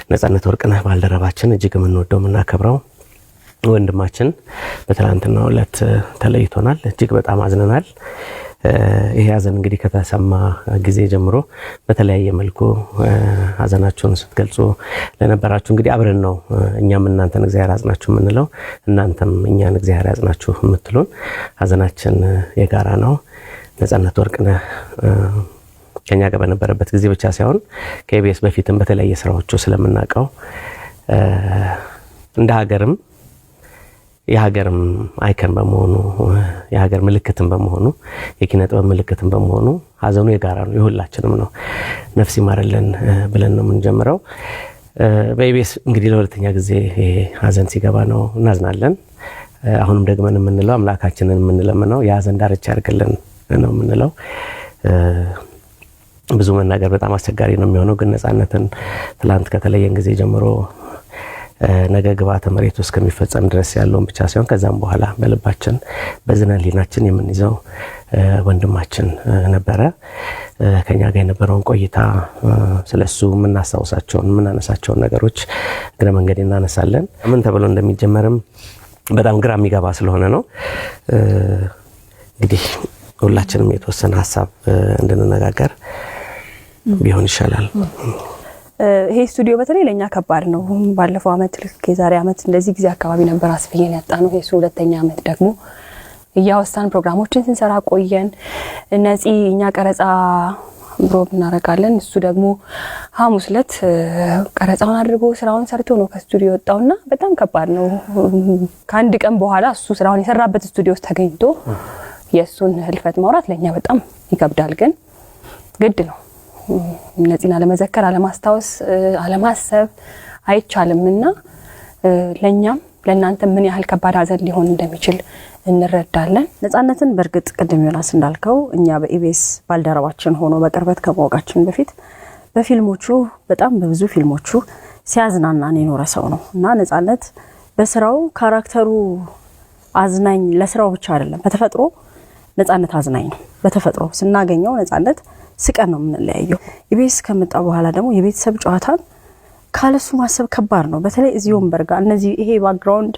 ነጻነት ወርቅነህ ባልደረባችን፣ እጅግ የምንወደው የምናከብረው ወንድማችን በትናንትናው ዕለት ተለይቶናል። እጅግ በጣም አዝነናል። ይሄ ሀዘን እንግዲህ ከተሰማ ጊዜ ጀምሮ በተለያየ መልኩ ሀዘናችሁን ስትገልጹ ለነበራችሁ እንግዲህ አብረን ነው እኛም እናንተን እግዚአብሔር ያጽናችሁ የምንለው፣ እናንተም እኛን እግዚአብሔር ያጽናችሁ የምትሉን። ሀዘናችን የጋራ ነው። ነጻነት ወርቅነህ ከኛ ጋር በነበረበት ጊዜ ብቻ ሳይሆን ከኢቢኤስ በፊትም በተለያየ ስራዎቹ ስለምናውቀው እንደ ሀገርም የሀገርም icon በመሆኑ፣ የሀገር ምልክትም በመሆኑ፣ የኪነ ጥበብ ምልክትም በመሆኑ ሀዘኑ የጋራ ነው፣ የሁላችንም ነው። ነፍስ ይማርልን ብለን ነው የምንጀምረው። በኢቢኤስ እንግዲህ ለሁለተኛ ጊዜ ይሄ ሀዘን ሲገባ ነው፣ እናዝናለን። አሁንም ደግመን የምንለው፣ አምላካችንን የምንለምነው የሀዘን ዳርቻ ያድርግልን ነው የምንለው። ብዙ መናገር በጣም አስቸጋሪ ነው የሚሆነው። ግን ነጻነትን ትላንት ከተለየን ጊዜ ጀምሮ ነገ ግብዓተ መሬቱ እስከሚፈጸም ድረስ ያለውን ብቻ ሳይሆን ከዛም በኋላ በልባችን በዝነ ሕሊናችን የምንይዘው ወንድማችን ነበረ። ከኛ ጋር የነበረውን ቆይታ፣ ስለሱ የምናስታውሳቸውን የምናነሳቸውን ነገሮች እግረ መንገድ እናነሳለን። ምን ተብሎ እንደሚጀመርም በጣም ግራ የሚገባ ስለሆነ ነው። እንግዲህ ሁላችንም የተወሰነ ሀሳብ እንድንነጋገር ቢሆን ይሻላል። ይሄ ስቱዲዮ በተለይ ለእኛ ከባድ ነው። ባለፈው አመት፣ ልክ የዛሬ አመት እንደዚህ ጊዜ አካባቢ ነበር አስፍዬን ያጣነው። የሱ ሁለተኛ አመት ደግሞ እያወሳን ፕሮግራሞችን ስንሰራ ቆየን። ነፂ እኛ ቀረጻ ሮብ እናደርጋለን። እሱ ደግሞ ሐሙስ ዕለት ቀረጻውን አድርጎ ስራውን ሰርቶ ነው ከስቱዲዮ የወጣውና በጣም ከባድ ነው። ከአንድ ቀን በኋላ እሱ ስራውን የሰራበት ስቱዲዮ ውስጥ ተገኝቶ የእሱን ህልፈት ማውራት ለእኛ በጣም ይከብዳል፣ ግን ግድ ነው። ነፂን አለመዘከር፣ አለማስታወስ፣ አለማሰብ አይቻልም እና ለእኛም ለእናንተ ምን ያህል ከባድ ሀዘን ሊሆን እንደሚችል እንረዳለን። ነጻነትን በእርግጥ ቅድም ዮናስ እንዳልከው እኛ በኢቢኤስ ባልደረባችን ሆኖ በቅርበት ከማወቃችን በፊት በፊልሞቹ፣ በጣም በብዙ ፊልሞቹ ሲያዝናናን የኖረ ሰው ነው እና ነጻነት በስራው character ኡ አዝናኝ፣ ለስራው ብቻ አይደለም፣ በተፈጥሮ ነጻነት አዝናኝ ነው። በተፈጥሮ ስናገኘው ነጻነት ስቀን ነው የምንለያየው። ኢቢኤስ ከመጣ በኋላ ደግሞ የቤተሰብ ጨዋታን ካለሱ ማሰብ ከባድ ነው። በተለይ እዚህ ወንበር ጋር እነዚህ ይሄ background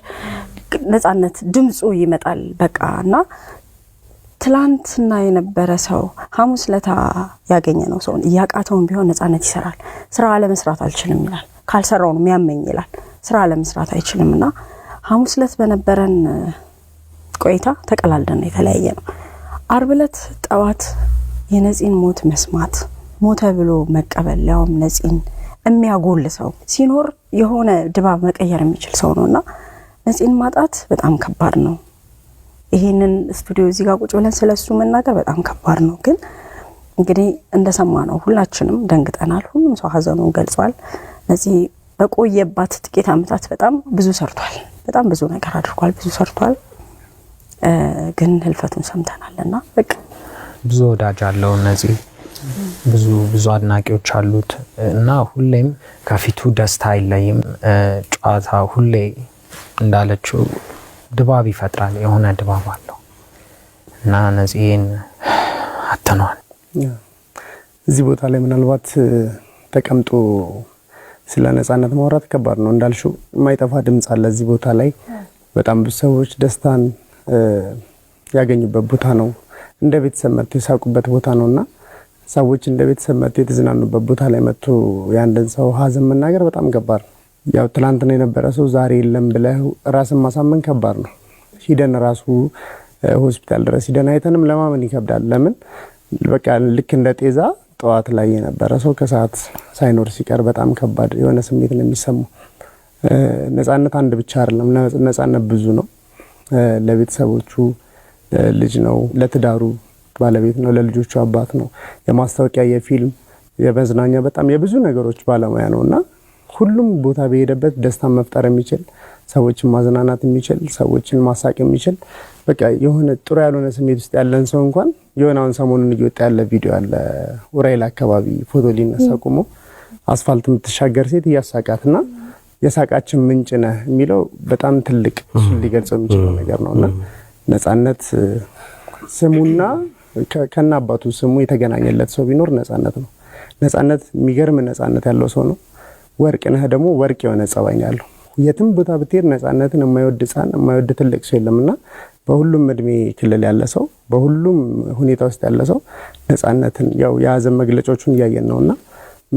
ነጻነት ድምፁ ይመጣል በቃ። እና ትላንትና የነበረ ሰው ሐሙስ ለታ ያገኘ ነው ሰውን እያቃተውን ቢሆን ነጻነት ይሰራል። ስራ አለመስራት አልችልም ይላል። ካልሰራው ነው የሚያመኝ ይላል። ስራ አለመስራት አይችልም እና ሐሙስ ለት በነበረን ቆይታ ተቀላልደን የተለያየ ነው። አርብ ዕለት ጠዋት የነፂን ሞት መስማት፣ ሞተ ብሎ መቀበል፣ ሊያውም ነፂን የሚያጎል ሰው ሲኖር የሆነ ድባብ መቀየር የሚችል ሰው ነው እና ነፂን ማጣት በጣም ከባድ ነው። ይሄንን ስቱዲዮ እዚህ ጋር ቁጭ ብለን ስለሱ መናገር በጣም ከባድ ነው። ግን እንግዲህ እንደሰማ ነው ሁላችንም ደንግጠናል። ሁሉም ሰው ሀዘኑን ገልጿል። ነፂ በቆየባት ጥቂት ዓመታት በጣም ብዙ ሰርቷል። በጣም ብዙ ነገር አድርጓል። ብዙ ሰርቷል። ግን ህልፈቱን ሰምተናል እና በቃ ብዙ ወዳጅ አለው ነፂ፣ ብዙ ብዙ አድናቂዎች አሉት እና ሁሌም ከፊቱ ደስታ አይለይም። ጨዋታ ሁሌ እንዳለችው ድባብ ይፈጥራል፣ የሆነ ድባብ አለው እና ነፂን አጥተነዋል። እዚህ ቦታ ላይ ምናልባት ተቀምጦ ስለ ነጻነት ማውራት ከባድ ነው። እንዳልሽው የማይጠፋ ድምፅ አለ እዚህ ቦታ ላይ። በጣም ብዙ ሰዎች ደስታን ያገኙበት ቦታ ነው። እንደ ቤተሰብ መጥቶ የሳቁበት ቦታ ነው እና ሰዎች እንደ ቤተሰብ መጥቶ የተዝናኑበት ቦታ ላይ መጥቶ የአንድን ሰው ሀዘን መናገር በጣም ከባድ ነው። ያው ትላንትና የነበረ ሰው ዛሬ የለም ብለህ ራስን ማሳመን ከባድ ነው። ሂደን ራሱ ሆስፒታል ድረስ ሂደን አይተንም ለማመን ይከብዳል። ለምን በቃ ልክ እንደ ጤዛ ጠዋት ላይ የነበረ ሰው ከሰዓት ሳይኖር ሲቀር በጣም ከባድ የሆነ ስሜት ነው የሚሰማው። ነጻነት አንድ ብቻ አይደለም። ነጻነት ብዙ ነው። ለቤተሰቦቹ ልጅ ነው፣ ለትዳሩ ባለቤት ነው፣ ለልጆቹ አባት ነው። የማስታወቂያ፣ የፊልም፣ የመዝናኛ በጣም የብዙ ነገሮች ባለሙያ ነው እና ሁሉም ቦታ በሄደበት ደስታን መፍጠር የሚችል፣ ሰዎችን ማዝናናት የሚችል፣ ሰዎችን ማሳቅ የሚችል፣ በቃ የሆነ ጥሩ ያልሆነ ስሜት ውስጥ ያለን ሰው እንኳን የሆነ አሁን ሰሞኑን እየወጣ ያለ ቪዲዮ አለ። ኡራኤል አካባቢ ፎቶ ሊነሳ ቆሞ አስፋልት የምትሻገር ሴት እያሳቃትና የሳቃችን ምንጭ ነህ የሚለው በጣም ትልቅ እሱን ሊገልጸው የሚችለው ነገር ነው እና ነጻነት ስሙና ከነ አባቱ ስሙ የተገናኘለት ሰው ቢኖር ነጻነት ነው። ነጻነት የሚገርም ነጻነት ያለው ሰው ነው። ወርቅነህ ደግሞ ወርቅ የሆነ ጸባይ ነው ያለው። የትም ቦታ ብትሄድ ነፃነትን የማይወድ ህፃን፣ የማይወድ ትልቅ ሰው የለምና በሁሉም እድሜ ክልል ያለ ሰው፣ በሁሉም ሁኔታ ውስጥ ያለ ሰው ነፃነትን ያው የሀዘን መግለጫዎቹን እያየን ነውና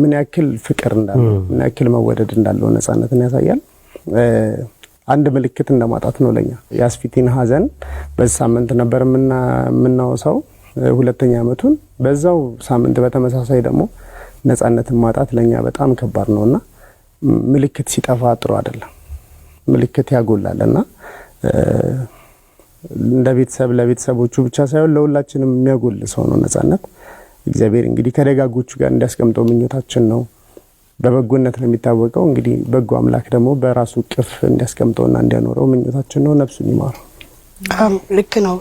ምን ያክል ፍቅር እንዳለው፣ ምን ያክል መወደድ እንዳለው ነፃነትን ያሳያል። አንድ ምልክት እንደማጣት ነው ለኛ። የአስፊቲን ሀዘን በዚህ ሳምንት ነበር የምናወሳው፣ ሁለተኛ ዓመቱን። በዛው ሳምንት በተመሳሳይ ደግሞ ነፃነትን ማጣት ለኛ በጣም ከባድ ነውና ምልክት ሲጠፋ ጥሩ አይደለም። ምልክት ያጎላልና እንደ ቤተሰብ ለቤተሰቦቹ ብቻ ሳይሆን ለሁላችንም የሚያጎል ሰው ነው ነፃነት። እግዚአብሔር እንግዲህ ከደጋጎቹ ጋር እንዲያስቀምጠው ምኞታችን ነው። በበጎነት ነው የሚታወቀው። እንግዲህ በጎ አምላክ ደግሞ በራሱ እቅፍ እንዲያስቀምጠውና እንዲያኖረው ምኞታችን ነው። ነፍሱን ይማረው። ልክ ነው።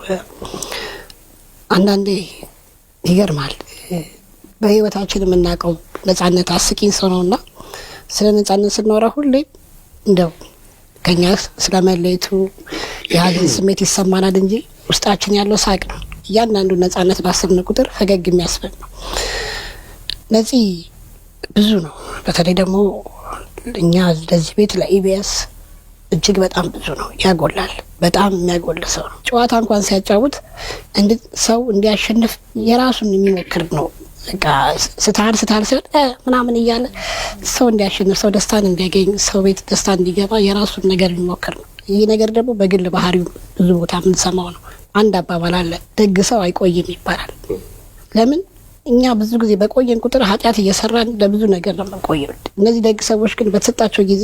አንዳንዴ ይገርማል። በህይወታችን የምናውቀው ነፃነት አስቂኝ ሰው ነውና ስለ ነፃነት ስናወራ ሁሌ እንደው ከኛ ስለመለየቱ የሀዘን ስሜት ይሰማናል እንጂ ውስጣችን ያለው ሳቅ ነው። እያንዳንዱ ነፃነት ባሰብን ቁጥር ፈገግ የሚያስብል ነው። ነፂ ብዙ ነው። በተለይ ደግሞ እኛ ለዚህ ቤት ለኢቢኤስ እጅግ በጣም ብዙ ነው። ያጎላል። በጣም የሚያጎል ሰው ነው። ጨዋታ እንኳን ሲያጫውት ሰው እንዲያሸንፍ የራሱን የሚሞክር ነው። በቃ ስታል ስታል ሲሆን ምናምን እያለ ሰው እንዲያሸንፍ፣ ሰው ደስታን እንዲያገኝ፣ ሰው ቤት ደስታ እንዲገባ የራሱን ነገር የሚሞክር ነው። ይህ ነገር ደግሞ በግል ባህሪው ብዙ ቦታ የምንሰማው ነው። አንድ አባባል አለ፣ ደግ ሰው አይቆይም ይባላል። ለምን? እኛ ብዙ ጊዜ በቆየን ቁጥር ኃጢአት እየሰራን ለብዙ ነገር ነው የምንቆየው። እነዚህ ደግ ሰዎች ግን በተሰጣቸው ጊዜ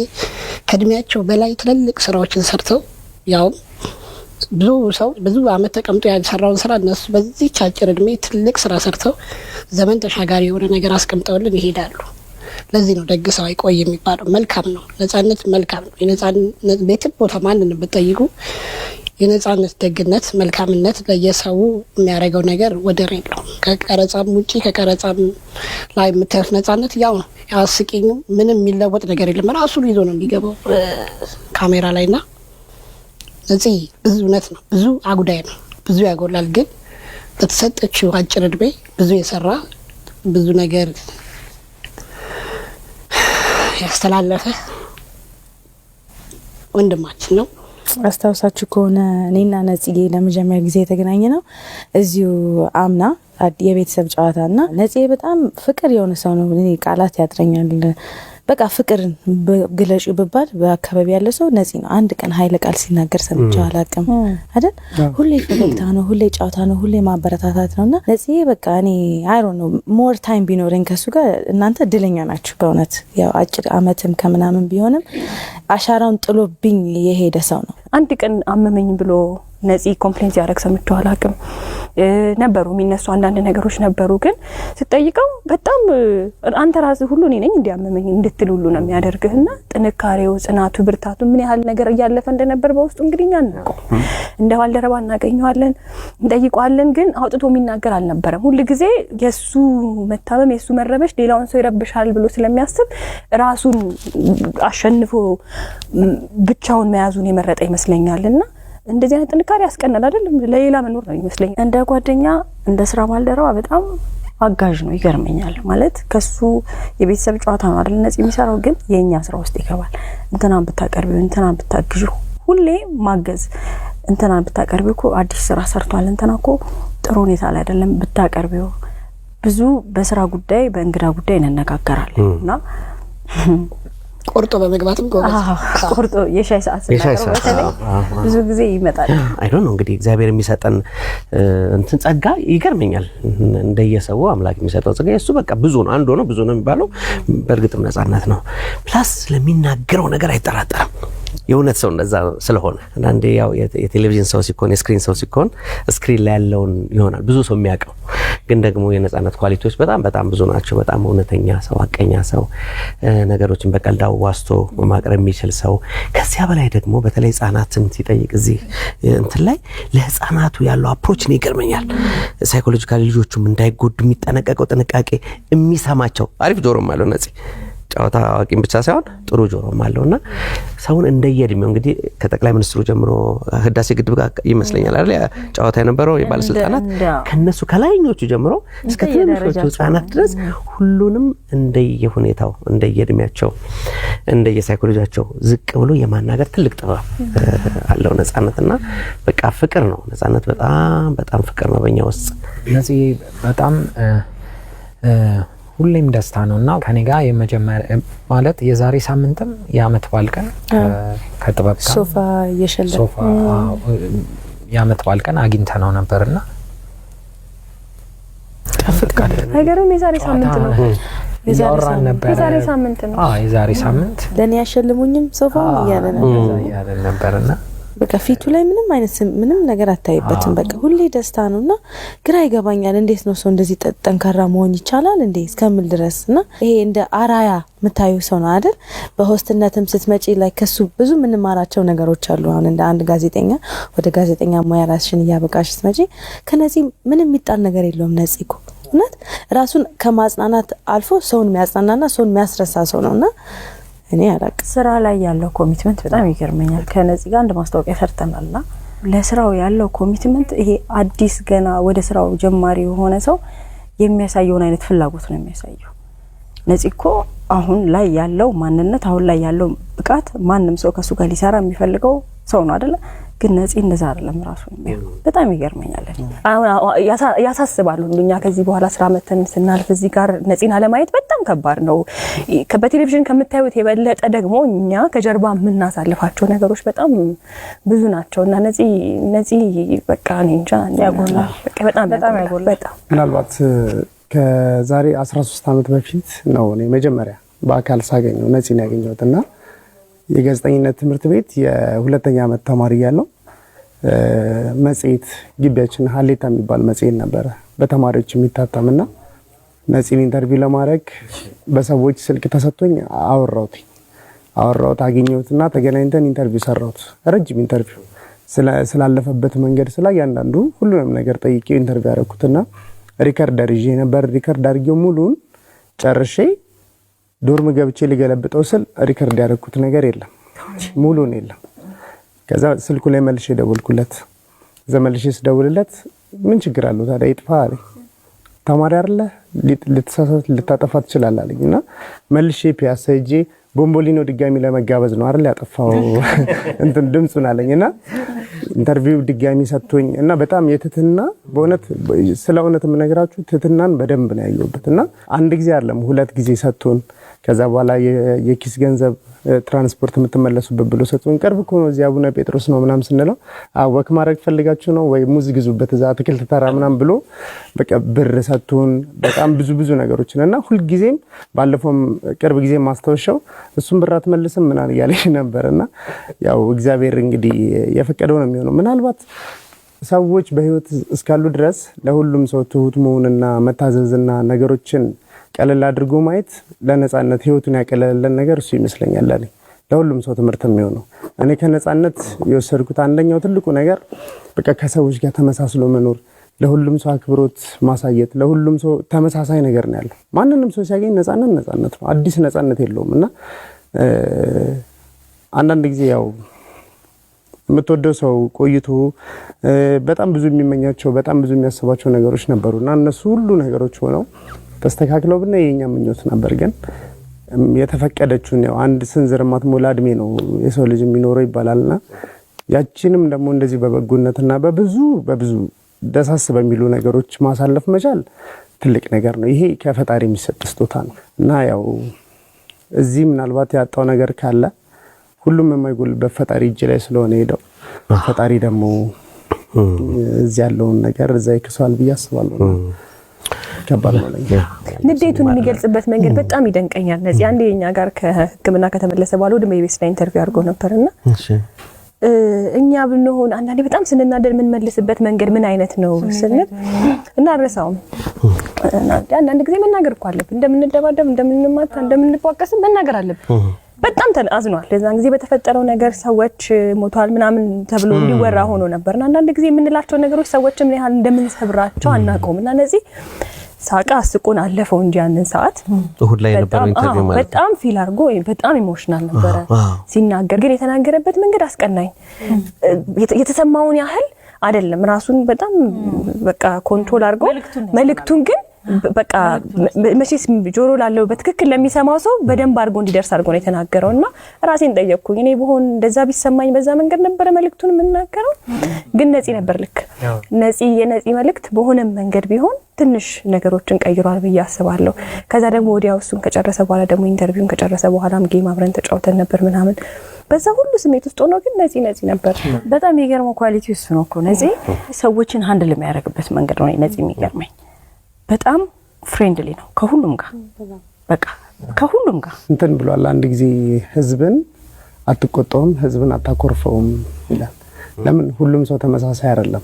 ከእድሜያቸው በላይ ትልልቅ ስራዎችን ሰርተው፣ ያውም ብዙ ሰው ብዙ አመት ተቀምጦ ያልሰራውን ስራ እነሱ በዚህች አጭር እድሜ ትልቅ ስራ ሰርተው ዘመን ተሻጋሪ የሆነ ነገር አስቀምጠውልን ይሄዳሉ። ለዚህ ነው ደግ ሰው አይቆይ የሚባለው። መልካም ነው፣ ነፃነት መልካም ነው። የነፃነት ቤትም ቦታ ማንንም ብትጠይቁ የነፃነት ደግነት፣ መልካምነት ለየሰው የሚያደርገው ነገር ወደር የለውም። ከቀረጻም ውጪ ከቀረጻም ላይ የምታዩት ነፃነት ያው ነው። አስቂኙ ምንም የሚለወጥ ነገር የለም። ራሱን ይዞ ነው የሚገባው ካሜራ ላይና ነፂ ብዙ እውነት ነው፣ ብዙ አጉዳይ ነው፣ ብዙ ያጎላል። ግን በተሰጠችው አጭር እድሜ ብዙ የሰራ፣ ብዙ ነገር ያስተላለፈ ወንድማችን ነው። አስታውሳችሁ ከሆነ እኔና ነጽዬ ለመጀመሪያ ጊዜ የተገናኘ ነው እዚሁ አምና የቤተሰብ ጨዋታ እና ነጽዬ በጣም ፍቅር የሆነ ሰው ነው። እኔ ቃላት ያጥረኛል። በቃ ፍቅርን ግለጩ ብባል በአካባቢ ያለ ሰው ነፂ ነው። አንድ ቀን ኃይለ ቃል ሲናገር ሰምቼው አላውቅም አይደል? ሁሌ ፈገግታ ነው፣ ሁሌ ጨዋታ ነው፣ ሁሌ ማበረታታት ነው። እና ነፂ በቃ እኔ I don't know፣ more time ቢኖረኝ ከሱ ጋር፣ እናንተ እድለኛ ናችሁ በእውነት። ያው አጭር አመትም ከምናምን ቢሆንም አሻራውን ጥሎብኝ የሄደ ሰው ነው። አንድ ቀን አመመኝ ብሎ ነፂ complain ሲያደርግ ሰምቼው አላውቅም። ነበሩ የሚነሱ አንዳንድ ነገሮች ነበሩ፣ ግን ስጠይቀው በጣም አንተ ራስህ ሁሉ እኔ ነኝ እንዲያመመኝ እንድትል ሁሉ ነው የሚያደርግህና ጥንካሬው፣ ጽናቱ፣ ብርታቱ፣ ምን ያህል ነገር እያለፈ እንደነበር በውስጡ እንግዲህ እኛ አናውቀውም። እንደ ባልደረባ እናገኘዋለን፣ እንጠይቀዋለን፣ ግን አውጥቶ የሚናገር አልነበረም። ሁል ጊዜ የእሱ መታመም፣ የእሱ መረበሽ ሌላውን ሰው ይረብሻል ብሎ ስለሚያስብ ራሱን አሸንፎ ብቻውን መያዙን የመረጠ ይመስለኛል። እና እንደዚህ አይነት ጥንካሬ ያስቀናል አይደል? ለሌላ መኖር ነው ይመስለኛል። እንደ ጓደኛ፣ እንደ ስራ ባልደረባ በጣም አጋዥ ነው። ይገርመኛል። ማለት ከሱ የቤተሰብ ጨዋታ ነው አይደል ነፂ የሚሰራው፣ ግን የእኛ ስራ ውስጥ ይገባል። እንትናን ብታቀርቢው፣ እንትናን ብታግዢው፣ ሁሌ ማገዝ። እንትናን ብታቀርቢው እኮ አዲስ ስራ ሰርቷል፣ እንትና እኮ ጥሩ ሁኔታ ላይ አይደለም፣ ብታቀርቢው። ብዙ በስራ ጉዳይ፣ በእንግዳ ጉዳይ እንነጋገራለን እና ቆርጦ በመግባትም ጎበዝ። ቆርጦ የሻይ ሰዓት የሻይ ስናቀርብ ሰዓት፣ በተለይ አዎ። ብዙ ጊዜ ይመጣል። I don't know፣ እንግዲህ እግዚአብሔር የሚሰጠን እንትን ጸጋ ይገርመኛል። እንደየሰው አምላክ የሚሰጠው ጸጋ የእሱ በቃ ብዙ ነው። አንድ ሆኖ ብዙ ነው የሚባለው በእርግጥም ነጻነት ነው። Plus ለሚናገረው ነገር አይጠራጠርም። የእውነት ሰው እንደዛ ስለሆነ አንዳንዴ ያው የቴሌቪዥን ሰው ሲኮን፣ የ screen ሰው ሲኮን screen ላይ ያለውን ይሆናል ብዙ ሰው የሚያውቀው። ግን ደግሞ የነጻነት quality ዎች በጣም በጣም ብዙ ናቸው። በጣም እውነተኛ ሰው፣ ሀቀኛ ሰው፣ ነገሮችን በቀልድ አዋዝቶ ማቅረብ የሚችል ሰው፣ ከዚያ በላይ ደግሞ በተለይ ህጻናትን ሲጠይቅ እዚህ እንትን ላይ ለህጻናቱ ያለው approach እኔ ይገርመኛል። Psychologically ልጆቹም እንዳይጎዱ የሚጠነቀቀው ጥንቃቄ፣ የሚሰማቸው አሪፍ ጆሮም አለው ነፂ። ጨዋታ አዋቂም ብቻ ሳይሆን ጥሩ ጆሮም አለውና ሰውን እንደየእድሜው እንግዲህ ከጠቅላይ ሚኒስትሩ ጀምሮ ህዳሴ ግድብ ጋር ይመስለኛል አይደል ጨዋታ የነበረው፣ የባለስልጣናት ከነሱ ከላይኞቹ ጀምሮ እስከ ትንንሾቹ ህጻናት ድረስ ሁሉንም እንደየሁኔታው፣ እንደየእድሜያቸው፣ እንደየሳይኮሎጂያቸው ዝቅ ብሎ የማናገር ትልቅ ጥበብ አለው ነጻነትና በቃ ፍቅር ነው። ነጻነት በጣም በጣም ፍቅር ነው በእኛ ውስጥ። ነፂ በጣም ሁሌም ደስታ ነው እና ከኔ ጋር የመጀመሪያ ማለት የዛሬ ሳምንትም የአመት በዓል ቀን ከጥበብ ጋር ሶፋ እየሸለመ ሶፋ፣ አዎ፣ የአመት በዓል ቀን አግኝተነው ነበርና ነገርም የዛሬ ሳምንት ነው። እያወራን ነበረ። የዛሬ ሳምንት ነው። አዎ፣ የዛሬ ሳምንት። ለእኔ ያሸልሙኝም ሶፋውን እያለ ነበር። እንደዛ እያለን ነበርና በቃ ፊቱ ላይ ምንም አይነት ምንም ነገር አታይበትም። በቃ ሁሌ ደስታ ነው እና ግራ ይገባኛል። እንዴት ነው ሰው እንደዚህ ጠንካራ መሆን ይቻላል እንዴ እስከምል ድረስ። እና ይሄ እንደ አራያ የምታዩ ሰው ነው አይደል? በ host ነትም ስትመጪ ላይ ከሱ ብዙ የምንማራቸው ነገሮች አሉ። አሁን እንደ አንድ ጋዜጠኛ ወደ ጋዜጠኛ ሙያ ራስሽን እያበቃሽ ስትመጪ ከነፂ ምንም የሚጣል ነገር የለውም። ነፂ እኮ እውነት ራሱን ከማጽናናት አልፎ ሰውን የሚያጽናናና ሰውን የሚያስረሳ ሰው ነው እና እኔ አላቅም። ስራ ላይ ያለው commitment በጣም ይገርመኛል። ከነፂ ጋር አንድ ማስታወቂያ ሰርተናልና ለስራው ያለው commitment ይሄ አዲስ ገና ወደ ስራው ጀማሪ የሆነ ሰው የሚያሳየውን አይነት ፍላጎት ነው የሚያሳየው። ነፂ እኮ አሁን ላይ ያለው ማንነት፣ አሁን ላይ ያለው ብቃት ማንም ሰው ከሱ ጋር ሊሰራ የሚፈልገው ሰው ነው አይደለ? ግን ነፂ እንደዛ አይደለም ራሱ የሚያየው። በጣም ይገርመኛል። እኔ። አሁን ያሳስባል ሁሉ። እኛ ከዚህ በኋላ ስራ መተን ስናልፍ እዚህ ጋር ነፂን አለማየት በጣም ከባድ ነው። በቴሌቪዥን ከምታዩት የበለጠ ደግሞ እኛ ከጀርባ የምናሳልፋቸው ነገሮች በጣም ብዙ ናቸው እና ነፂ በቃ እኔ እንጃ። ያጎላል። በቃ በጣም በጣም ያጎላል። ያጎላል። በጣም። ምናልባት ከዛሬ 13 ዓመት በፊት ነው እኔ መጀመሪያ በአካል ሳገኘው ነፂን ያገኘሁት እና የጋዜጠኝነት ትምህርት ቤት የሁለተኛ ዓመት ተማሪ እያለሁ መጽሔት ግቢያችን ሀሌታ የሚባል መጽሔት ነበረ በተማሪዎች የሚታተም እና ነፂን interview ለማድረግ በሰዎች ስልክ ተሰጥቶኝ አወራሁት፣ አገኘሁትና ተገናኝተን interview ሰራሁት። ረጅም interview ስላለፈበት መንገድ፣ ስለ እያንዳንዱ ሁሉንም ነገር ጠይቄው interview ያደረኩትና recorder ይዤ ነበር። Record አድርጌው ሙሉን ጨርሼ dorm ገብቼ ልገለብጠው ስል record ያደረኩት ነገር የለም፣ ሙሉን የለም። ከዛ ስልኩ ላይ መልሼ ደወልኩለት። እዛ መልሼ ስደውልለት ምን ችግር አለው ታዲያ ይጥፋ አለኝ። ተማሪ አይደለ፣ ልትሳሳት ልታጠፋ ትችላለህ አለኝ እና መልሼ ፒያሳ ሄጄ ቦምቦሊኖ ድጋሚ ለመጋበዝ ነው አይደል ያጠፋው እንትን ድምፁን አለኝ እና interview ድጋሚ ሰጥቶኝ እና በጣም የትህትና፣ በእውነት ስለ እውነት የምነግራችሁ ትህትናን በደንብ ነው ያየሁበት እና አንድ ጊዜ አይደለም ሁለት ጊዜ ሰጥቶን ከዛ በኋላ የኪስ ገንዘብ ትራንስፖርት የምትመለሱበት ብሎ ሰጥቶን፣ ቅርብ እኮ ነው እዚህ አቡነ ጴጥሮስ ነው ምናምን ስንለው walk ማድረግ ፈልጋችሁ ነው ወይ ሙዝ ግዙበት እዛ አትክልት ተራ ምናምን ብሎ በቃ ብር ሰጥቶን በጣም ብዙ ብዙ ነገሮችን እና ሁልጊዜም ባለፈውም ቅርብ ጊዜ ማስታወሻው እሱን ብር አትመልስም ምናምን እያለኝ ነበር እና ያው እግዚአብሔር እንግዲህ የፈቀደው ነው የሚሆነው። ምናልባት ሰዎች በህይወት እስካሉ ድረስ ለሁሉም ሰው ትሁት መሆንና መታዘዝና ነገሮችን ቀለል አድርጎ ማየት ለነጻነት ህይወቱን ያቀለለለን ነገር እሱ ይመስለኛል። ለኔ ለሁሉም ሰው ትምህርት የሚሆነው እኔ ከነጻነት የወሰድኩት አንደኛው ትልቁ ነገር በቃ ከሰዎች ጋር ተመሳስሎ መኖር፣ ለሁሉም ሰው አክብሮት ማሳየት፣ ለሁሉም ሰው ተመሳሳይ ነገር ነው ያለው። ማንንም ሰው ሲያገኝ ነጻነት ነጻነት ነው፣ አዲስ ነጻነት የለውም እና አንዳንድ ጊዜ ያው የምትወደው ሰው ቆይቶ በጣም ብዙ የሚመኛቸው፣ በጣም ብዙ የሚያስባቸው ነገሮች ነበሩ እና እነሱ ሁሉ ነገሮች ሆነው ተስተካክለው ብናይ የኛ ምኞት ነበር። ግን የተፈቀደችውን ያው አንድ ስንዝር የማትሞላ እድሜ ነው የሰው ልጅ የሚኖረው ይባላልና ያቺንም ደግሞ እንደዚህ በበጎነትና በብዙ በብዙ ደሳስ በሚሉ ነገሮች ማሳለፍ መቻል ትልቅ ነገር ነው። ይሄ ከፈጣሪ የሚሰጥ ስጦታ ነው እና ያው እዚህ ምናልባት ያጣው ነገር ካለ ሁሉም የማይጎልበት ፈጣሪ እጅ ላይ ስለሆነ ሄደው ፈጣሪ ደግሞ እዚህ ያለውን ነገር እዛ ይክሰዋል ብዬ አስባለሁ። ከባድ ነው ለኛ። ንዴቱን የሚገልጽበት መንገድ በጣም ይደንቀኛል። ነፂ አንዴ የኛ ጋር ከሕክምና ከተመለሰ በኋላ ወደ ኢቢኤስ ላይ interview አድርጎ ነበርና እኛ ብንሆን አንዳንዴ በጣም ስንናደድ የምንመልስበት መንገድ ምን አይነት ነው ስንል እና አልረሳውም። አንዳንድ ጊዜ መናገር እኮ አለብን። እንደምንደባደብ፣ እንደምንማታ፣ እንደምንቧቀስም መናገር አለብን። በጣም አዝኗል። የዛን ጊዜ በተፈጠረው ነገር ሰዎች ሞቷል ምናምን ተብሎ እንዲወራ ሆኖ ነበርና አንዳንድ ጊዜ የምንላቸው ነገሮች ሰዎች ምን ያህል እንደምንሰብራቸው አናውቀውም። እና እነዚህ ሳቀ፣ አስቆን አለፈው እንጂ ያንን ሰዓት እሁድ ላይ የነበረው interview ማለት ነው። በጣም feel አድርጎ በጣም emotional ነበረ ሲናገር። ግን የተናገረበት መንገድ አስቀናኝ። የተሰማውን ያህል አይደለም። ራሱን በጣም በቃ control አድርጎ መልእክቱን ግን በቃ መቼስ ጆሮ ላለው በትክክል ለሚሰማው ሰው በደንብ አድርጎ እንዲደርስ አድርጎ ነው የተናገረው። እና ራሴን ጠየቅኩኝ፣ እኔ ብሆን እንደዛ ቢሰማኝ በዛ መንገድ ነበረ መልእክቱን የምናገረው? ግን ነፂ ነበር ልክ ነፂ የነፂ መልእክት በሆነ መንገድ ቢሆን ትንሽ ነገሮችን ቀይሯል ብዬ አስባለሁ። ከዛ ደግሞ ወዲያው እሱን ከጨረሰ በኋላ ደግሞ interview ን ከጨረሰ በኋላም game አብረን ተጫውተን ነበር ምናምን። በዛ ሁሉ ስሜት ውስጥ ሆኖ ግን ነፂ ነፂ ነበር። በጣም የሚገርመው quality እሱ ነው እኮ። ነፂ ሰዎችን handle የሚያደርግበት መንገድ ነው ነፂ የሚገርመኝ። በጣም friendly ነው ከሁሉም ጋር፣ በቃ ከሁሉም ጋር። እንትን ብሏል። አንድ ጊዜ ህዝብን አትቆጣውም፣ ህዝብን አታኮርፈውም ይላል። ለምን? ሁሉም ሰው ተመሳሳይ አይደለም።